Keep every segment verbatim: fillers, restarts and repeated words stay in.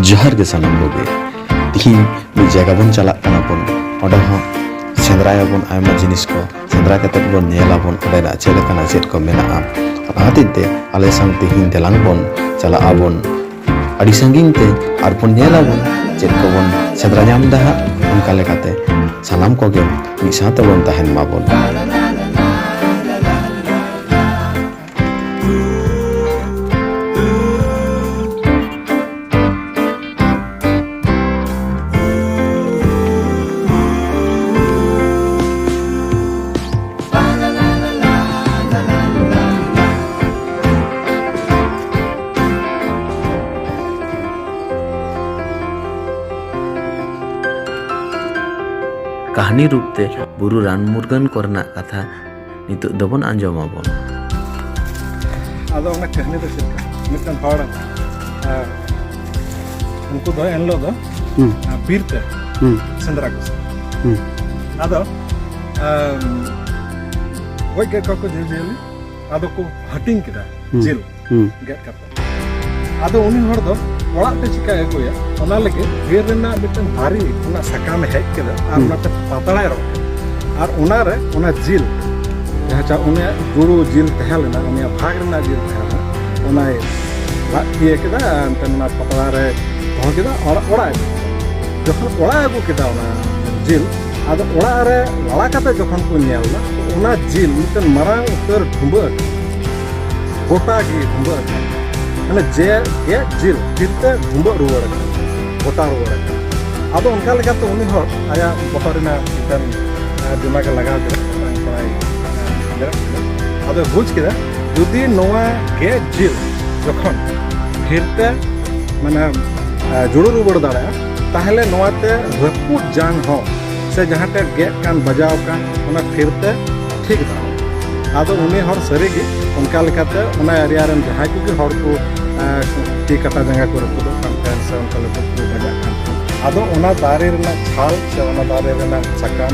ᱡᱚᱦᱟᱨ ᱜᱮ ᱥᱟᱱᱟᱢ ᱠᱚᱜᱮ᱾ ᱛᱤᱦᱤᱧ ᱢᱤᱫ ᱡᱟᱭᱜᱟ ᱵᱚᱱ ᱪᱟᱞᱟᱜ ᱠᱟᱱᱟ ᱵᱚᱱ, ᱚᱸᱰᱮ ᱦᱚᱸ ᱥᱮᱸᱫᱽᱨᱟᱭᱟᱵᱚᱱ ᱟᱭᱢᱟ ᱡᱤᱱᱤᱥ ᱠᱚ᱾ ᱥᱮᱸᱫᱽᱨᱟ ᱠᱟᱛᱮᱫ ᱵᱚᱱ ᱧᱮᱞᱟᱵᱚᱱ ᱚᱸᱰᱮᱱᱟᱜ ᱪᱮᱫ ᱞᱮᱠᱟᱱᱟᱜ ᱪᱮᱫ ᱠᱚ ᱢᱮᱱᱟᱜᱼᱟ᱾ ᱚᱱᱟ ᱦᱚᱛᱮᱡ ᱛᱮ ᱟᱞᱮ ᱥᱟᱶ ᱛᱮᱦᱤᱧ ᱫᱮᱞᱟᱝ ᱵᱚᱱ ᱪᱟᱞᱟᱜ ᱟᱵᱚᱱ ᱟᱹᱰᱤ ᱥᱟᱺᱜᱤᱧ ᱛᱮ, ᱟᱨ ᱵᱚᱱ ᱧᱮᱞᱟᱵᱚᱱ ᱪᱮᱫ ᱠᱚᱵᱚᱱ ᱥᱮᱸᱫᱽᱨᱟ ᱧᱟᱢ ᱮᱫᱟ ᱦᱟᱸᱜ᱾ ᱚᱱᱠᱟ ᱞᱮᱠᱟᱛᱮ ᱥᱟᱱᱟᱢ ᱠᱚᱜᱮ ᱢᱤᱫ ᱥᱟᱶ ᱛᱮᱵᱚᱱ ᱛᱟᱦᱮᱱ ᱢᱟᱵᱚᱱ᱾ ᱠᱟᱹᱦᱱᱤ ᱨᱩᱯ ᱛᱮ ᱵᱩᱨᱩ ᱨᱟᱱ ᱢᱩᱨᱜᱟᱹᱱ ᱠᱚᱨᱮᱱᱟᱜ ᱠᱟᱛᱷᱟ ᱱᱤᱛᱚᱜ ᱫᱚᱵᱚᱱ ᱟᱸᱡᱚᱢ ᱟᱵᱚᱱ᱾ ᱟᱫᱚ ᱚᱱᱟ ᱠᱟᱹᱦᱱᱤ ᱫᱚ ᱪᱮᱫ ᱞᱮᱠᱟ? ᱢᱤᱫᱴᱟᱝ ᱦᱚᱲ, ᱟᱨ ᱩᱱᱠᱩ ᱫᱚ ᱮᱱᱦᱤᱞᱳᱜ ᱫᱚ, ᱦᱩᱸ᱾ ᱟᱨ ᱵᱤᱨ ᱛᱮ ᱦᱩᱸ᱾ ᱥᱮᱸᱫᱽᱨᱟ ᱠᱚ ᱥᱮᱱ᱾ ᱦᱩᱸ᱾ ᱟᱫᱚ, ᱟᱢ, ᱜᱚᱡ ᱠᱮᱫ ᱠᱚᱣᱟ ᱠᱚ ᱡᱤᱵᱽ ᱡᱤᱭᱟᱹᱞᱤ, ᱟᱫᱚ ᱠᱚ ᱦᱟᱹᱴᱤᱧ ᱠᱮᱫᱟ ᱦᱩᱸ᱾ ᱡᱤᱞ ᱦᱩᱸ᱾ ᱜᱮᱫ ᱠᱟᱛᱮ᱾ ᱟᱫᱚ ᱩᱱᱤ ᱦᱚᱲ ᱫᱚ ᱚᱲᱟᱜ ᱛᱮ ᱪᱤᱠᱟᱭ ᱟᱹᱜᱩᱭᱟ, ᱚᱱᱟ ᱞᱟᱹᱜᱤᱫ ᱵᱤᱨ ᱨᱮᱱᱟᱜ ᱢᱤᱫᱴᱮᱱ ᱫᱟᱨᱮ ᱨᱮᱱᱟᱜ ᱥᱟᱠᱟᱢᱮ ᱦᱮᱡ ᱠᱮᱫᱟ ᱟᱨ ᱦᱩᱸ᱾ ᱚᱱᱟᱛᱮ ᱯᱟᱛᱲᱟᱭ ᱨᱚᱜ ᱠᱮᱫᱟ᱾ ᱟᱨ ᱚᱱᱟᱨᱮ ᱚᱱᱟ ᱡᱤᱞ, ᱡᱟᱦᱟᱸ ᱪᱟ-, ᱩᱱᱤᱭᱟᱜ ᱡᱩᱲᱩ ᱡᱤᱞ ᱛᱟᱦᱮᱸ ᱞᱮᱱᱟ, ᱩᱱᱤᱭᱟᱜ ᱵᱷᱟᱜᱽ ᱨᱮᱱᱟᱜ ᱡᱤᱞ ᱛᱟᱦᱮᱸ ᱞᱮᱱᱟ, ᱚᱱᱟᱭ ᱞᱟᱫ ᱤᱭᱟᱹ ᱠᱮᱫᱟ ᱟᱨ ᱮᱱᱛᱮ ᱚᱱᱟ ᱯᱟᱛᱲᱟ ᱨᱮ ᱫᱚᱦᱚ ᱠᱮᱫᱟ, ᱚᱲᱟᱜ, ᱚᱲᱟᱜ ᱟᱹᱜᱩ ᱠᱮᱫᱟ᱾ ᱡᱚᱠᱷᱚᱱ ᱚᱲᱟᱜ ᱟᱹᱜᱩ ᱠᱮᱫᱟ ᱚᱱᱟ ᱡᱤᱞ, ᱟᱫᱚ ᱚᱲᱟᱜ ᱨᱮ ᱞᱟᱲᱟ ᱠᱟᱛᱮ ᱡᱚᱠᱷᱚᱱ ᱠᱚ ᱧᱮᱞ ᱮᱫᱟ, ᱚᱱᱟ ᱡᱤᱞ ᱢᱤᱫᱴᱮᱱ ᱢᱟᱨᱟᱝ ᱩᱛᱟᱹᱨ ᱰᱷᱩᱸᱵᱟᱹᱜ ᱟᱠᱟᱱᱟ, ᱜᱚᱴᱟ ᱜᱮ ᱰᱷᱩᱸᱵᱟᱹᱜ ᱟᱠᱟᱱᱟ᱾ ᱢᱟᱱᱮ ᱡᱮ ᱜᱮᱫ ᱡᱤᱞ ᱵᱷᱤᱛ ᱛᱮ ᱰᱷᱩᱸᱵᱟᱹᱜ ᱨᱩᱣᱟᱹᱲ ᱟᱠᱟᱱᱟ, ᱜᱚᱴᱟ ᱨᱩᱣᱟᱹᱲ ᱟᱠᱟᱱᱟ᱾ ᱟᱫᱚ ᱚᱱᱠᱟ ᱞᱮᱠᱟᱛᱮ ᱩᱱᱤ ᱦᱚᱲ ᱟᱭᱟᱜ ᱵᱚᱦᱚᱜ ᱨᱮᱱᱟᱜ ᱢᱤᱫᱴᱮᱱ, ᱟᱸ, ᱫᱤᱢᱟᱜᱽ ᱮ ᱞᱟᱜᱟᱣ ᱠᱮᱫᱟ, ᱢᱤᱫᱴᱟᱝ ᱠᱚᱲᱟᱭ, ᱟᱸ, ᱵᱮᱨᱮᱫ ᱠᱮᱫᱟ᱾ ᱟᱫᱚᱭ ᱵᱩᱡᱽ ᱠᱮᱫᱟ, ᱡᱩᱫᱤ ᱱᱚᱣᱟ ᱜᱮᱫ ᱡᱤᱞ ᱡᱚᱠᱷᱚᱱ ᱵᱷᱤᱛ ᱛᱮ, ᱢᱟᱱᱮ, ᱟᱸ, ᱡᱩᱲᱩ ᱨᱩᱣᱟᱹᱲ ᱫᱟᱲᱮᱭᱟᱜᱼᱟ, ᱛᱟᱦᱚᱞᱮ ᱱᱚᱣᱟᱛᱮ ᱨᱟᱹᱯᱩᱫ ᱡᱟᱝ ᱦᱚᱸ ᱥᱮ ᱡᱟᱦᱟᱸ ᱴᱷᱮᱱ ᱜᱮᱫ ᱠᱟᱱ, ᱵᱟᱡᱟᱣ ᱠᱟᱱ, ᱚᱱᱟ ᱯᱷᱤᱨ ᱛᱮ ᱴᱷᱤᱠ ᱫᱟᱲᱮᱭᱟᱜᱼᱟ᱾ ᱟᱫᱚ ᱩᱱᱤ ᱦᱚᱲ ᱥᱟᱹᱨᱤᱜᱮ ᱚᱱᱠᱟ ᱞᱮᱠᱟᱛᱮ ᱚᱱᱟ ᱮᱨᱤᱭᱟ ᱨᱮᱱ ᱡᱟᱦᱟᱸᱭ ᱠᱚᱜᱮ ᱦᱚᱲ ᱠᱚ, ᱮᱸ, ᱛᱤ ᱠᱟᱴᱟ ᱡᱟᱸᱜᱟ ᱠᱚ ᱨᱟᱹᱯᱩᱫᱚᱜ ᱠᱟᱱ ᱛᱟᱦᱮᱸᱫ ᱥᱮ ᱚᱱᱠᱟ ᱞᱮᱠᱟ ᱠᱚ ᱵᱟᱡᱟᱜ ᱠᱟᱱ ᱛᱟᱦᱮᱸᱫ, ᱟᱫᱚ ᱚᱱᱟ ᱫᱟᱨᱮ ᱨᱮᱱᱟᱜ ᱪᱷᱟᱞ ᱥᱮ ᱚᱱᱟ ᱫᱟᱨᱮ ᱨᱮᱱᱟᱜ ᱥᱟᱠᱟᱢ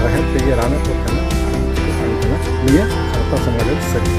ᱨᱮᱦᱮᱫ ᱛᱮᱜᱮ ᱨᱟᱱᱮᱫ ᱠᱚ ᱛᱟᱦᱮᱸᱫ, ᱠᱟᱱ ᱛᱟᱦᱮᱸᱫ᱾ ᱱᱤᱭᱟᱹ ᱥᱟᱶᱛᱟ ᱥᱚᱢᱟᱡᱽ ᱨᱮ ᱥᱟᱹᱨᱤ᱾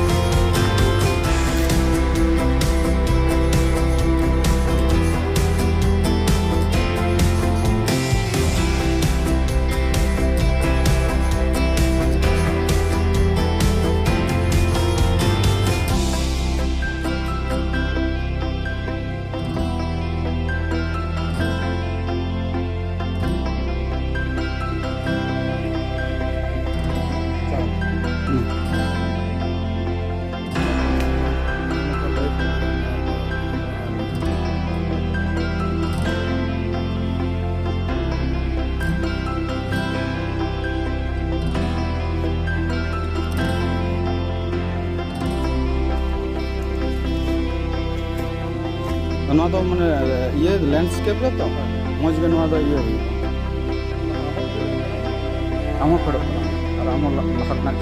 ᱱᱚᱣᱟ ᱫᱚ ᱢᱟᱱᱮ ᱤᱭᱟᱹ ᱞᱮᱱᱰᱥᱠᱮᱯ ᱨᱮ ᱛᱚ ᱢᱚᱡᱽ ᱜᱮ ᱱᱚᱣᱟ ᱫᱚ ᱤᱭᱟᱹ ᱦᱩᱭᱩᱜᱼᱟ᱾ ᱟᱢ ᱦᱚᱸ ᱯᱷᱮᱰᱚᱜ ᱠᱟᱱᱟ ᱟᱨ ᱟᱢ ᱦᱚᱸ ᱞᱟ-, ᱞᱟᱦᱟ ᱨᱮᱱᱟᱜ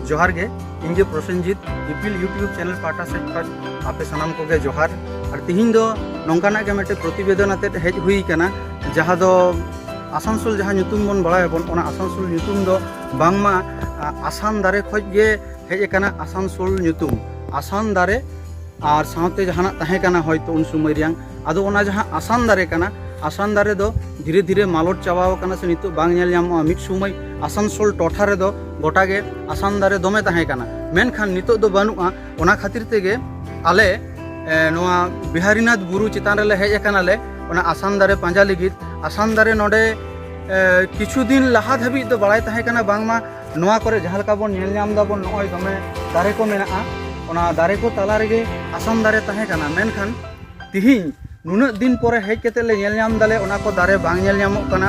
ᱡᱚᱦᱟᱨ ᱜᱮ, ᱤᱧ ᱜᱮ ᱯᱨᱚᱥᱮᱱᱡᱤᱛ, ᱤᱯᱤᱞ YouTube ᱪᱮᱱᱮᱞ ᱯᱟᱦᱴᱟ ᱥᱮᱫ ᱠᱷᱚᱱ ᱟᱯᱮ ᱥᱟᱱᱟᱢ ᱠᱚᱜᱮ ᱡᱚᱦᱟᱨ᱾ ᱟᱨ ᱛᱤᱦᱤᱧ ᱫᱚ ᱱᱚᱝᱠᱟᱱᱟᱜ ᱜᱮ ᱢᱤᱫᱴᱮᱱ ᱯᱨᱚᱛᱤᱵᱮᱫᱚᱱ ᱟᱛᱮᱫ ᱦᱮᱡ ᱦᱩᱭ ᱟᱠᱟᱱᱟ, ᱡᱟᱦᱟᱸ ᱫᱚ ᱟᱥᱟᱱᱥᱳᱞ ᱡᱟᱦᱟᱸ ᱧᱩᱛᱩᱢ ᱵᱚᱱ ᱵᱟᱲᱟᱭᱟᱵᱚᱱ, ᱚᱱᱟ ᱟᱥᱟᱱᱥᱳᱞ ᱧᱩᱛᱩᱢ ᱫᱚ ᱵᱟᱝᱢᱟ ᱟ, ᱟᱥᱟᱱ ᱫᱟᱨᱮ ᱠᱷᱚᱱ ᱜᱮ ᱦᱮᱡ ᱟᱠᱟᱱᱟ᱾ ᱟᱥᱟᱱᱥᱳᱞ ᱧᱩᱛᱩᱢ ᱟᱥᱟᱱ ᱫᱟᱨᱮ ᱟᱨ ᱥᱟᱶᱛᱮ ᱡᱟᱦᱟᱱᱟᱜ ᱛᱟᱦᱮᱸ ᱠᱟᱱᱟ ᱦᱚᱭᱛᱳ ᱩᱱ ᱥᱚᱢᱚᱭ ᱨᱮᱭᱟᱝ᱾ ᱟᱫᱚ ᱚᱱᱟ ᱡᱟᱦᱟᱸ ᱟᱥᱟᱱ ᱫᱟᱨᱮ ᱠᱟᱱᱟ, ᱟᱥᱟᱱ ᱫᱟᱨᱮ ᱫᱚ ᱫᱷᱤᱨᱮ ᱫᱷᱤᱨᱮ ᱢᱟᱞᱚᱴ ᱪᱟᱵᱟᱣ ᱟᱠᱟᱱᱟ ᱥᱮ ᱱᱤᱛᱚᱜ ᱵᱟᱝ ᱧᱮᱞ ᱧᱟᱢᱚᱜᱼᱟ᱾ ᱢᱤᱫ ᱥᱚᱢᱚᱭ ᱟᱥᱟᱱᱥᱳᱞ ᱴᱚᱴᱷᱟ ᱨᱮᱫᱚ ᱜᱚᱴᱟ ᱜᱮ ᱟᱥᱟᱱ ᱫᱟᱨᱮ ᱫᱚᱢᱮ ᱛᱟᱦᱮᱸ ᱠᱟᱱᱟ, ᱢᱮᱱᱠᱷᱟᱱ ᱱᱤᱛᱚᱜ ᱫᱚ ᱵᱟᱹᱱᱩᱜᱼᱟ᱾ ᱚᱱᱟ ᱠᱷᱟᱹᱛᱤᱨ ᱛᱮᱜᱮ ᱟᱞᱮ ᱮ, ᱱᱚᱣᱟ ᱵᱤᱦᱟᱨᱤᱱᱟᱛᱷ ᱵᱩᱨᱩ ᱪᱮᱛᱟᱱ ᱨᱮᱞᱮ ᱦᱮᱡ ᱟᱠᱟᱱᱟᱞᱮ ᱚᱱᱟ ᱟᱥᱟᱱ ᱫᱟᱨᱮ ᱯᱟᱸᱡᱟ ᱞᱟᱹᱜᱤᱫ᱾ ᱟᱥᱟᱱ ᱫᱟᱨᱮ ᱱᱚᱰᱮ ᱮ, ᱠᱤᱪᱷᱩ ᱫᱤᱱ ᱞᱟᱦᱟ ᱫᱷᱟᱹᱵᱤᱡ ᱫᱚ ᱵᱟᱲᱟᱭ ᱛᱟᱦᱮᱸ ᱠᱟᱱᱟ ᱵᱟᱝᱢᱟ ᱱᱚᱣᱟ ᱠᱚᱨᱮ ᱡᱟᱦᱟᱸ ᱞᱮᱠᱟ ᱵᱚᱱ ᱧᱮᱞ ᱧᱟᱢ ᱫᱟᱵᱚᱱ, ᱱᱚᱜᱼᱚᱭ ᱫᱚᱢᱮ ᱫᱟᱨᱮ ᱠᱚ ᱢᱮᱱᱟᱜᱼᱟ, ᱚᱱᱟ ᱫᱟᱨᱮ ᱠᱚ ᱛᱟᱞᱟ ᱨᱮᱜᱮ ᱟᱥᱟᱱ ᱫᱟᱨᱮ ᱛᱟᱦᱮᱸ ᱠᱟᱱᱟ᱾ ᱢᱮᱱᱠᱷᱟᱱ ᱛᱤᱦᱤᱧ ᱱᱩᱱᱟᱹᱜ ᱫᱤᱱ ᱯᱚᱨᱮ ᱦᱮᱡ ᱠᱟᱛᱮ ᱞᱮ ᱧᱮᱞ ᱧᱟᱢ ᱫᱟᱞᱮ ᱚᱱᱟ ᱠᱚ ᱫᱟᱨᱮ ᱵᱟᱝ ᱧᱮᱞ ᱧᱟᱢᱚᱜ ᱠᱟᱱᱟ᱾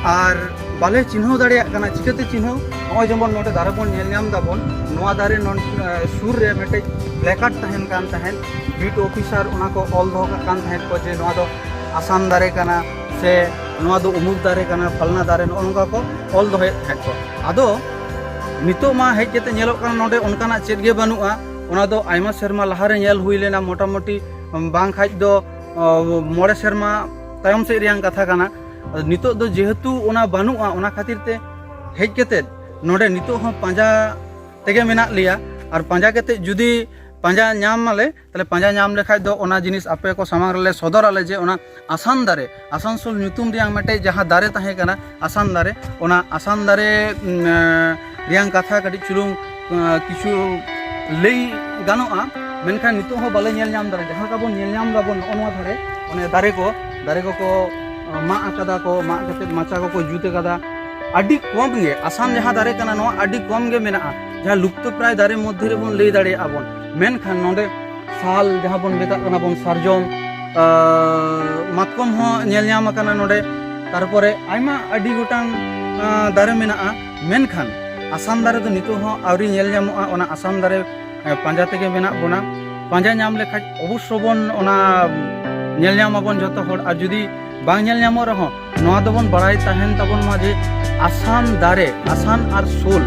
ᱟᱨ ᱵᱟᱞᱮ ᱪᱤᱱᱦᱟᱹᱣ ᱫᱟᱲᱮᱭᱟᱜ ᱠᱟᱱᱟ᱾ ᱪᱤᱠᱟᱹᱛᱮ ᱪᱤᱱᱦᱟᱹᱣ? ᱱᱚᱜᱼᱚᱭ ᱡᱮᱢᱚᱱ ᱱᱚᱰᱮ ᱫᱟᱨᱮ ᱵᱚᱱ ᱧᱮᱞ ᱧᱟᱢ ᱫᱟᱵᱚᱱ, ᱱᱚᱣᱟ ᱫᱟᱨᱮ ᱱᱚᱰ-, ᱮ, ᱥᱩᱨ ᱨᱮ ᱢᱤᱫᱴᱮᱡ placard ᱛᱟᱦᱮᱱ ᱠᱟᱱ ᱛᱟᱦᱮᱸᱫ᱾ ᱵᱤᱴ ᱚᱯᱷᱤᱥᱟᱨ ᱚᱱᱟ ᱠᱚ ᱚᱞ ᱫᱚᱦᱚ ᱠᱟᱜ ᱠᱟᱱ ᱛᱟᱦᱮᱸᱫ ᱠᱚ ᱡᱮ ᱱᱚᱣᱟ ᱫᱚ ᱟᱥᱟᱱ ᱫᱟᱨᱮ ᱠᱟᱱᱟ ᱥᱮ ᱱᱚᱣᱟ ᱫᱚ ᱩᱢᱩᱠ ᱫᱟᱨᱮ ᱠᱟᱱᱟ, ᱯᱷᱟᱞᱱᱟ ᱫᱟᱨᱮ, ᱱᱚᱜᱼᱚ ᱱᱚᱝᱠᱟ ᱠᱚ ᱚᱞ ᱫᱚᱦᱚᱭᱮᱫ ᱛᱟᱦᱮᱸᱫ ᱠᱚ᱾ ᱟᱫᱚ ᱱᱤᱛᱚᱜ ᱢᱟ ᱦᱮᱡ ᱠᱟᱛᱮ ᱧᱮᱞᱚᱜ ᱠᱟᱱᱟ ᱱᱚᱰᱮ ᱚᱱᱠᱟᱱᱟᱜ ᱪᱮᱫ ᱜᱮ ᱵᱟᱹᱱᱩᱜᱼᱟ᱾ ᱚᱱᱟ ᱫᱚ ᱟᱭᱢᱟ ᱥᱮᱨᱢᱟ ᱞᱟᱦᱟᱨᱮ ᱧᱮᱞ ᱦᱩᱭ ᱞᱮᱱᱟ, ᱢᱚᱴᱟᱢᱩᱴᱤ ᱵᱟᱝ ᱠᱷᱟᱡ ᱫᱚ, ᱚ, ᱢᱚᱬᱮ ᱥᱮᱨᱢᱟ ᱛᱟᱭᱚᱢ ᱥᱮᱫ ᱨᱮᱭᱟᱝ ᱠᱟᱛᱷᱟ ᱠᱟᱱᱟ᱾ ᱟᱫᱚ ᱱᱤᱛᱚᱜ ᱫᱚ ᱡᱮᱦᱮᱛᱩ ᱚᱱᱟ ᱵᱟᱹᱱᱩᱜᱼᱟ, ᱚᱱᱟ ᱠᱷᱟᱹᱛᱤᱨ ᱛᱮ ᱦᱮᱡ ᱠᱟᱛᱮ ᱱᱚᱰᱮ ᱱᱤᱛᱚᱜ ᱦᱚᱸ ᱯᱟᱸᱡᱟ ᱛᱮᱜᱮ ᱢᱮᱱᱟᱜ ᱞᱮᱭᱟ᱾ ᱟᱨ ᱯᱟᱸᱡᱟ ᱠᱟᱛᱮ ᱡᱩᱫᱤ ᱯᱟᱸᱡᱟ ᱧᱟᱢ ᱟᱞᱮ, ᱛᱟᱦᱞᱮ ᱯᱟᱸᱡᱟ ᱧᱟᱢ ᱞᱮᱠᱷᱟᱡ ᱫᱚ ᱚᱱᱟ ᱡᱤᱱᱤᱥ ᱟᱯᱮ ᱠᱚ ᱥᱟᱢᱟᱝ ᱨᱮᱞᱮ ᱥᱚᱫᱚᱨ ᱟᱞᱮ ᱡᱮ ᱚᱱᱟ ᱟᱥᱟᱱ ᱫᱟᱨᱮ, ᱟᱥᱟᱱᱥᱳᱞ ᱧᱩᱛᱩᱢ ᱨᱮᱭᱟᱝ ᱢᱤᱫᱴᱮᱡ ᱡᱟᱦᱟᱸ ᱫᱟᱨᱮ ᱛᱟᱦᱮᱸ ᱠᱟᱱᱟ ᱟᱥᱟᱱ ᱫᱟᱨᱮ, ᱚᱱᱟ ᱟᱥᱟᱱ ᱫᱟᱨᱮ, ᱩᱢ, ᱮ, ᱨᱮᱭᱟᱝ ᱠᱟᱛᱷᱟ ᱠᱟᱹᱴᱤᱡ ᱪᱩᱞᱩᱝ, ᱮ, ᱠᱤᱪᱷᱩ ᱞᱟᱹᱭ ᱜᱟᱱᱚᱜᱼᱟ, ᱢᱮᱱᱠᱷᱟᱱ ᱱᱤᱛᱚᱜ ᱦᱚᱸ ᱵᱟᱞᱮ ᱧᱮᱞ ᱧᱟᱢ ᱫᱟᱲᱮᱭᱟᱜᱼᱟ᱾ ᱡᱟᱦᱟᱸ ᱞᱮᱠᱟ ᱵᱚᱱ ᱧᱮᱞ ᱧᱟᱢ ᱫᱟᱵᱚᱱ ᱱᱚᱜᱼᱚ ᱱᱚᱣᱟ ᱫᱷᱟᱨᱮ, ᱚᱱᱮ ᱫᱟᱨᱮ ᱠᱚ, ᱫᱟᱨᱮ ᱠᱚᱠᱚ, ᱮ, ᱢᱟᱜ ᱟᱠᱟᱫᱟ ᱠᱚ, ᱢᱟᱜ ᱠᱟᱛᱮ ᱢᱟᱪᱟ ᱠᱚᱠᱚ ᱡᱩᱛ ᱟᱠᱟᱫᱟ᱾ ᱟᱹᱰᱤ ᱠᱚᱢ ᱜᱮ ᱟᱥᱟᱱ ᱡᱟᱦᱟᱸ ᱫᱟᱨᱮ ᱠᱟᱱᱟ ᱱᱚᱣᱟ ᱟᱹᱰᱤ ᱠᱚᱢ ᱜᱮ ᱢᱮᱱᱟᱜᱼᱟ, ᱡᱟᱦᱟᱸ ᱞᱩᱯᱛᱚ ᱯᱨᱟᱭ ᱫᱟᱨᱮ ᱢᱚᱫᱽᱫᱷᱮ ᱨᱮᱵᱚᱱ ᱞᱟᱹᱭ ᱫᱟᱲᱮᱭᱟᱜᱼᱟ ᱵᱚᱱ᱾ ᱢᱮᱱᱠᱷᱟᱱ ᱱᱚᱰᱮ ᱥᱟᱞ ᱡᱟᱦᱟᱸ ᱵᱚᱱ ᱢᱮᱛᱟᱜ ᱠᱟᱱᱟ ᱵᱚᱱ ᱥᱟᱨᱡᱚᱢ, ᱟᱨ ᱢᱟᱛᱠᱚᱢ ᱦᱚᱸ ᱧᱮᱞ ᱧᱟᱢ ᱟᱠᱟᱱᱟ ᱱᱚᱰᱮ, ᱛᱟᱨᱯᱚᱨᱮ ᱟᱭᱢᱟ ᱟᱹᱰᱤ ᱜᱚᱴᱟᱝ, ᱟᱸ, ᱫᱟᱨᱮ ᱢᱮᱱᱟᱜᱼᱟ, ᱢᱮᱱᱠᱷᱟᱱ ᱟᱥᱟᱱ ᱫᱟᱨᱮ ᱫᱚ ᱱᱤᱛᱚᱜ ᱦᱚᱸ ᱟᱹᱣᱨᱤ ᱧᱮᱞ ᱧᱟᱢᱚᱜᱼᱟ᱾ ᱚᱱᱟ ᱟᱥᱟᱱ ᱫᱟᱨᱮ, ᱮ, ᱯᱟᱸᱡᱟ ᱛᱮᱜᱮ ᱢᱮᱱᱟᱜ ᱵᱚᱱᱟ᱾ ᱯᱟᱸᱡᱟ ᱧᱟᱢ ᱞᱮᱠᱷᱟᱡ ᱚᱵᱚᱥᱥᱚ ᱵᱚᱱ ᱚᱱᱟ ᱧᱮᱞ ᱧᱟᱢ ᱟᱵᱚᱱ ᱡᱚᱛᱚ ᱦᱚᱲ, ᱟᱨ ᱡᱩᱫᱤ ᱵᱟᱝ ᱧᱮᱞ ᱧᱟᱢᱚᱜ ᱨᱮᱦᱚᱸ ᱱᱚᱣᱟ ᱫᱚᱵᱚᱱ ᱵᱟᱲᱟᱭ ᱛᱟᱦᱮᱱ ᱛᱟᱵᱚᱱ ᱢᱟ ᱡᱮ ᱟᱥᱟᱱ ᱫᱟᱨᱮ, ᱟᱥᱟᱱ ᱟᱨ ᱥᱳᱞ,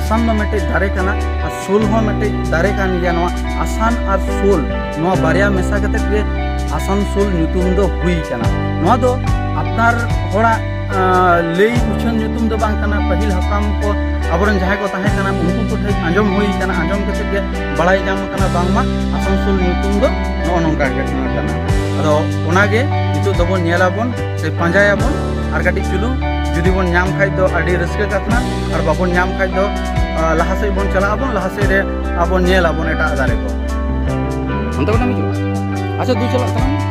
ᱟᱥᱟᱱ ᱫᱚ ᱢᱤᱫᱴᱮᱡ ᱫᱟᱨᱮ ᱠᱟᱱᱟ ᱟᱨ ᱥᱳᱞ ᱦᱚᱸ ᱢᱤᱫᱴᱮᱡ ᱫᱟᱨᱮ ᱠᱟᱱ ᱜᱮᱭᱟ᱾ ᱱᱚᱣᱟ ᱟᱥᱟᱱ ᱟᱨ ᱥᱳᱞ, ᱱᱚᱣᱟ ᱵᱟᱨᱭᱟ ᱢᱮᱥᱟ ᱠᱟᱛᱮ ᱜᱮ ᱟᱥᱟᱱᱥᱳᱞ ᱧᱩᱛᱩᱢ ᱫᱚ ᱦᱩᱭ ᱠᱟᱱᱟ᱾ ᱱᱚᱣᱟ ᱫᱚ ᱟᱯᱱᱟᱨ ᱦᱚᱲᱟᱜ, ᱟᱸ, ᱞᱟᱹᱭ ᱩᱪᱷᱟᱹᱱ ᱧᱩᱛᱩᱢ ᱫᱚ ᱵᱟᱝ ᱠᱟᱱᱟ᱾ ᱯᱟᱹᱦᱤᱞ ᱦᱟᱯᱲᱟᱢ ᱠᱚ, ᱟᱵᱚᱨᱮᱱ ᱡᱟᱦᱟᱸᱭ ᱠᱚ ᱛᱟᱦᱮᱸ ᱠᱟᱱᱟ, ᱩᱱᱠᱩ ᱠᱚᱴᱷᱮᱱ ᱟᱸᱡᱚᱢ ᱦᱩᱭ ᱠᱟᱱᱟ, ᱟᱸᱡᱚᱢ ᱠᱟᱛᱮ ᱜᱮ ᱵᱟᱲᱟᱭ ᱧᱟᱢ ᱠᱟᱱᱟ ᱵᱟᱝᱢᱟ ᱟᱥᱟᱱᱥᱳᱞ ᱧᱩᱛᱩᱢ ᱫᱚ ᱱᱚᱜᱼᱚ ᱱᱚᱝᱠᱟ ᱜᱮ ᱠᱟᱱᱟ᱾ ᱟᱫᱚ ᱚᱱᱟᱜᱮ ᱱᱤᱛᱚᱜ ᱫᱚᱵᱚᱱ ᱧᱮᱞᱟᱵᱚᱱ ᱥᱮ ᱯᱟᱸᱡᱟᱭᱟᱵᱚᱱ ᱟᱨ ᱠᱟᱹᱴᱤᱡ ᱪᱩᱞᱩᱝ᱾ ᱡᱩᱫᱤ ᱵᱚᱱ ᱧᱟᱢ ᱠᱷᱟᱡ ᱫᱚ ᱟᱹᱰᱤ ᱨᱟᱹᱥᱠᱟᱹ ᱠᱟᱛᱷᱟ, ᱟᱨ ᱵᱟᱵᱚᱱ ᱧᱟᱢ ᱠᱷᱟᱡ ᱫᱚ, ᱟᱸ, ᱞᱟᱦᱟ ᱥᱮᱫ ᱵᱚᱱ ᱪᱟᱞᱟᱜ ᱟᱵᱚᱱ, ᱞᱟᱦᱟ ᱥᱮᱫ ᱨᱮ ᱟᱵᱚᱱ ᱧᱮᱞ ᱟᱵᱚᱱ ᱮᱴᱟᱜ ᱫᱟᱨᱮ ᱠᱚ᱾ ᱚᱱᱛᱮ ᱠᱷᱚᱱᱮᱢ ᱦᱤᱡᱩᱜᱼᱟ? ᱟᱪᱪᱷᱟ, ᱫᱩ ᱪᱟᱞᱟᱜ ᱛᱟᱵᱚᱱ᱾